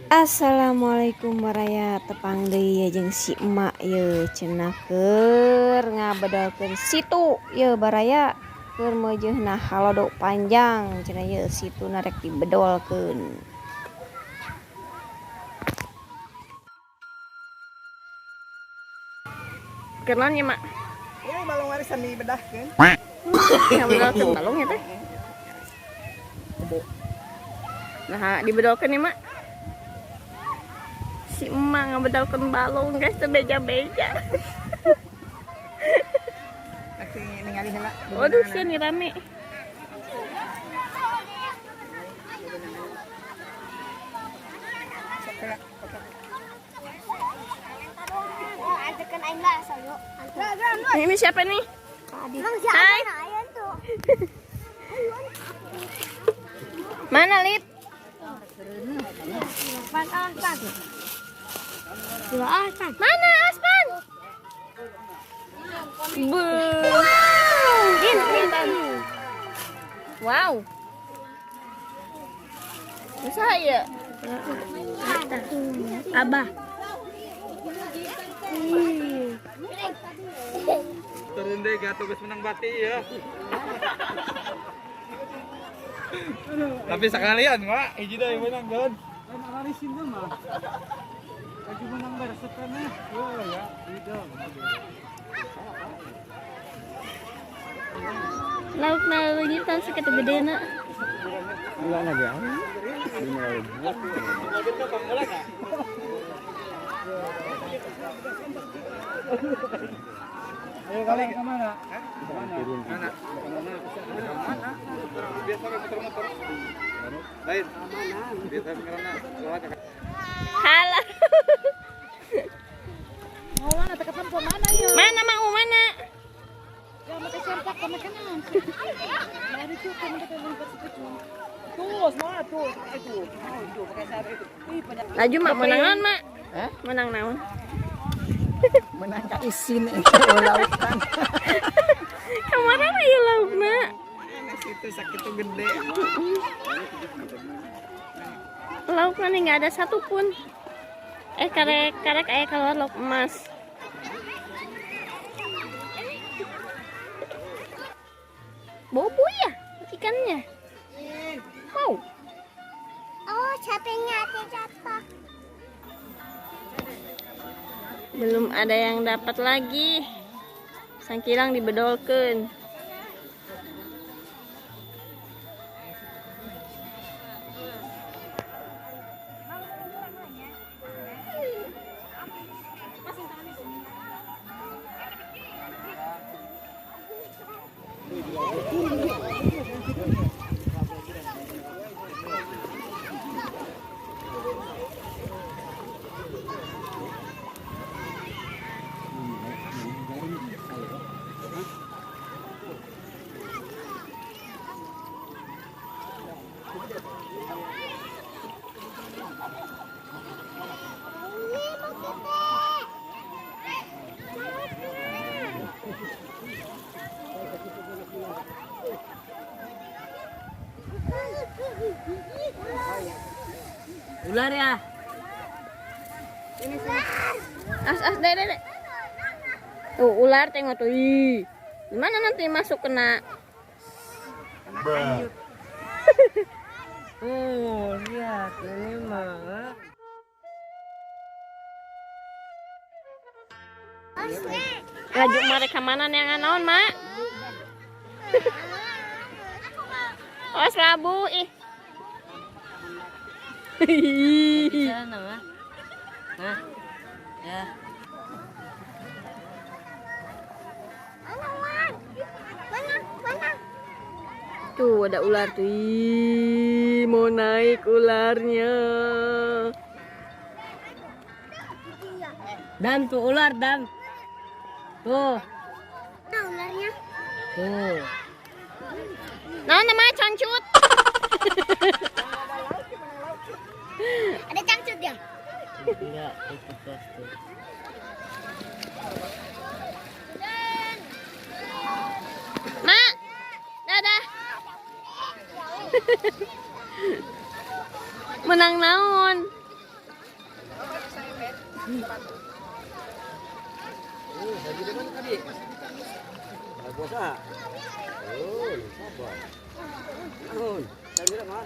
Assalamualaikum waraya tepang deui jeung si emak ye cenah keur ngabedolkeun situ ye baraya keur meujeuhna halodo panjang cenah ye situna rek dibedolkeun. Keur naon nya, Mak? Ya balong warisan dibedahkeun. Ngabedolkeun balong ya teh. Nah, dibedolkeun ya, Mak. Si emak ngabedolkeun balong, guys, teu beja-beja. Ningali heula. Waduh, sieun rame. Ini siapa nih? Hai. Mana, Lid? Mana Aspan? Wow. Bisa ya? Abah. Turun deh, gak tugas menang bati ya. Tapi sekalian, Mak, hiji deui menang, Don. Kan arisin mah. Lagi menang beresetan nih. Oh ya, tidak. Lauk na leungitan sakitu gedena. Gula lagi ah. Ayo kalian ke mana? Mana? Mana? Biasa muter-muter. Lain. Biasa ngerana. Halo. Mau mana? Tekan mana ya? Mana mau mana? Ya, makan sempak sama kanan. Mari tuh kamu dekat tuh, semua tuh itu. Itu pakai sarung itu. Laju Mak, menang naon, Mak? Hah? Menang naon? Menang ka isin lautan. Kemana ya laukna? Situ sakitu gede. Laukna nih nggak ada satu pun. Karek karek aya keluar lauk emas. Bobo ya ikannya. Wow. Oh, capeknya jatuh. Belum ada yang dapat lagi. Sangkilang dibedolkeun. Ular ya? As as deh deh. Tuh ular tengok tuh. Ih. Gimana nanti masuk kena? Oh, lihat ini mah. Laju mereka mana yang naon, Mak? Oh, selabu ih. Hah? Ya. Mana? Mana? Tuh ada ular tuh. Ih, mau naik ularnya. Dan tuh ular, Dan. Tuh. Nah, ularnya. Tuh. Nah, namanya cangcut. Ada cangcut ya? Enggak, itu plastik. Mak, dadah. Menang naon? Lagi di mana tadi? Puasa. Oh, sabar. Naon? Tadi mah.